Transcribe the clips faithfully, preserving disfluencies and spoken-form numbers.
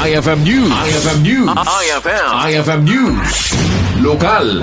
I F M News. I F M News. I F M. I F M News. Lokal.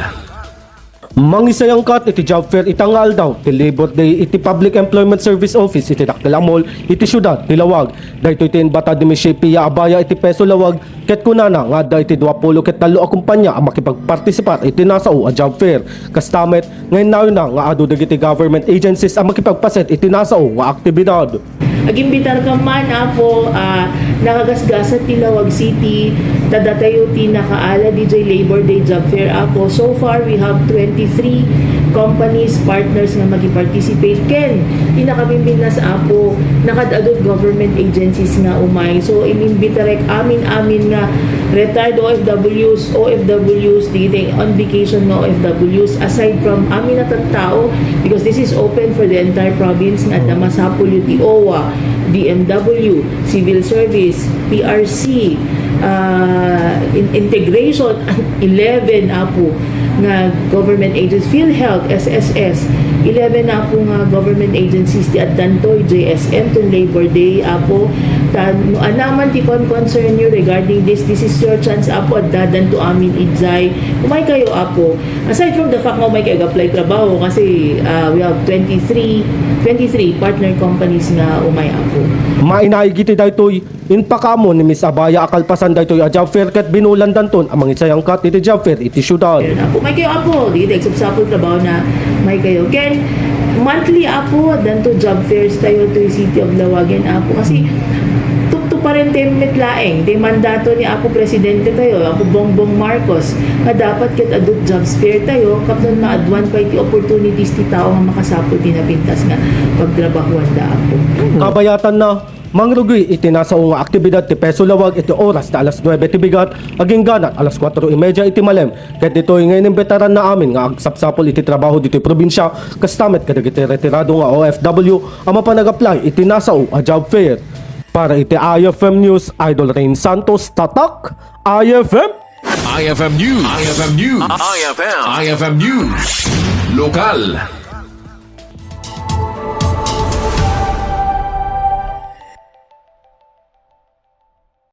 Mangisayangkat iti job fair ita nga aldaw ti Labor Day iti Public Employment Service Office iti dakkel a mall iti siudad ti Laoag. Daytoy ti inbatad ni Miss Shepia Abaya iti Peso Laoag ket kunana nga adda iti duapulo ket tallo a kumpanya a makipagpartisipar iti nasao a job fair. Kasta met nga innawna nga adu dagiti government agencies a makipagpaset iti nasao nga aktibidad. Agimbitarka man, Apo, ah, nakagasgasat ti Laoag City, ta datayo ti nakaala diay Labor Day Job Fair, Apo. So far, we have twenty-three companies, partners nga maki-participate. Ken, ti nakabimbinnas, Apo, nakaad-adu government agencies nga umay. So, inimbitarek amin-amin nga retired O F Ws, O F Ws, di, di, on vacation nga O F Ws, aside from amin a tattao, because this is open for the entire province, nga adda masapul iti O W A, D M W, civil service, P R C, ah, in-, integration, eleven, Apo, nga government agencies, PhilHealth, S S S, eleven, Apo, nga government agencies ti addanto, J S M, ton Labor Day, Apo. Ta, no ania man ti con-, concern you regarding this, this is your chance, Apo, addadanto amin idiay. Umay kayo, Apo. Aside from the fact nga umay kayo ag-apply trabaho, kasi, ah, we have twenty-three, twenty-three partner companies nga umay, Apo. Mainaig iti daytoy, impakaammo ni Miss Abaya a kalpasan daytoy a job fair ket binulandanton a mangisayangkat iti job fair iti siudad. Apo, umay kayo, Apo. Di, di, agsapsapul trabaho na umay kayo. Ken, monthly, Apo, addanto job fairs tayo to City of Laoagen, Apo. Kasi, tuptuparentam met laeng ti mandato ni Apo Presidente tayo, Apo Bongbong Marcos, nga dapat ket adu jobs fair tayo, tapno maaduan pay ti opportunities ti tao nga makasapul ti napintas nga pagtrabahuanda, Apo. Kabayatanna, mangrugi iti nasao nga aktibidad ti Peso Laoag iti oras ta alas nuebe ti bigat, agingganat alas kuatro y media iti malem, ket ditoy nga inimbitaranna amin nga agsapsapul iti trabaho ditoy probinsia, kasta met kadagiti retirado nga O F W a mapan ag-apply iti nasao a job fair. Para iti I F M News, Idol Rain Santos, Tatak, I F M. I F M News. I F M News. I F M. I F M News. Lokal.